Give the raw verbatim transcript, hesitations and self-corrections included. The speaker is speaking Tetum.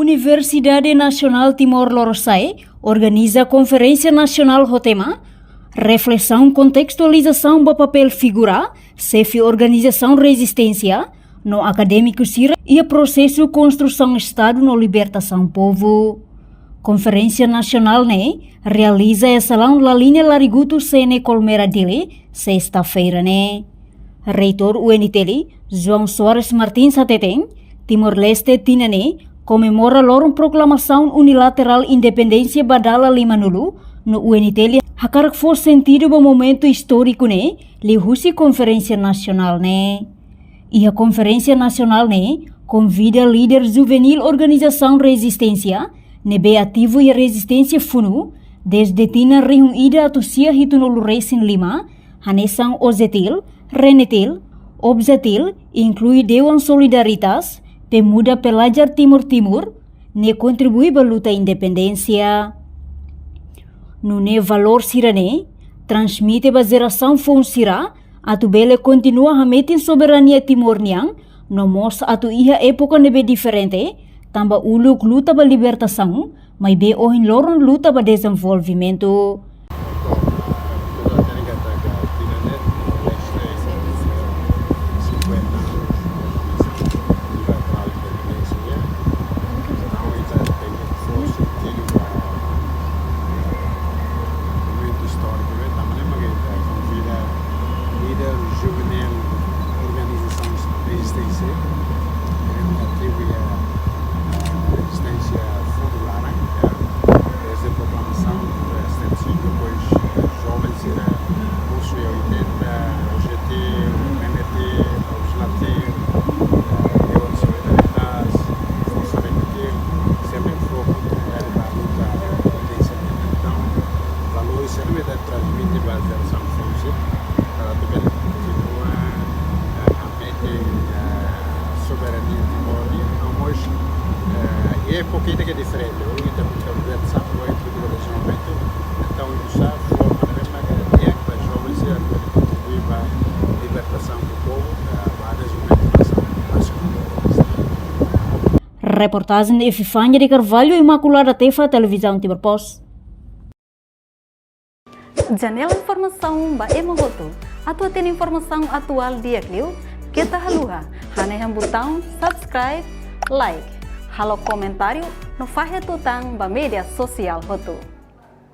Universidade Nasionál Timor Lorosa'e organiza konferénsia nasionál ho tema Reflesaun kontekstualizasaun ba papél figura xefe organizasaun rezisténsia no akadémiku sira iha prosesu konstrusaun Estadu no libertasaun povu. Konferénsia nasionál ne'e realiza iha salaun La Línea Larigutu, Sene Colmera, Dili, sesta-feira ne'e. Reitór U N T L, João Soares Martins hateten, Timor-Leste tinan ne'e komemora loron proklamasaun unilaterál independénsia ba dala limanulu, no U N T L hakarak fó sentidu ba momentu istóriku ne'e liuhusi konferénsia nasionál ne'e. Iha konferénsia nasionál ne'e konvida líder juveníl organizasaun rezisténsia ne'ebé ativu iha rezisténsia funu dezde tinan rihun ida atus sia hitunulu resin lima, hanesan OJTIL, RENETIL, OBJATIL, inklui Dewan Solidaritas, Pemuda Pelajar Timur Timur, ne'e kontribui ba luta independénsia. Nune'e valór sira-ne'e transmite ba jerasaun foun sira atu bele kontinua hametin soberania Timor nian, no mós atu iha époka ne'ebé diferente, tanba uluk luta ba libertasaun, maibé ohin loron luta ba dezenvolvimentu. Momentu istóriku, ne'e? Tanba ne'e mak ita konvida líder juveníl organizasaun rezisténsia, ne'ebé ativu iha, eh, rezisténsia funu laran, ya. Dezde proklamasaun, eh, setenta e cinco, depois, eh, joven sira, husi oitenta, OJTIL, RENETIL, OBJATIL, eh, Dewan Solidaritas, Forsa RENETIL, sempre fó oportunidade ba luta independénsia. Entaun, valór sira-ne'e ita transmite ba jerasaun foun sira, para atu bele kontinua, eh, hametin, eh, soberania Timor nian, no mós, eh, iha époka ida ke diferente. Uluk ita buka libertasaun, agora ita buka dezenvolvimentu. Entaun, uza forma ne'ebé mak di'ak ba joven sira atu bele kontribui ba libertasaun do povu, eh, ba dezenvolvimentu nasionál. Reportajen Epifania de Carvalho, Imaculada Tefa, Televizaun Timor Post. Janela informasaun ba ema hotu. Atu hatene informasaun atuál di'ak liu, keta haluha hanehan butaun subscribe, like, halo komentáriu no fahe tutan ba média sosiál hotu.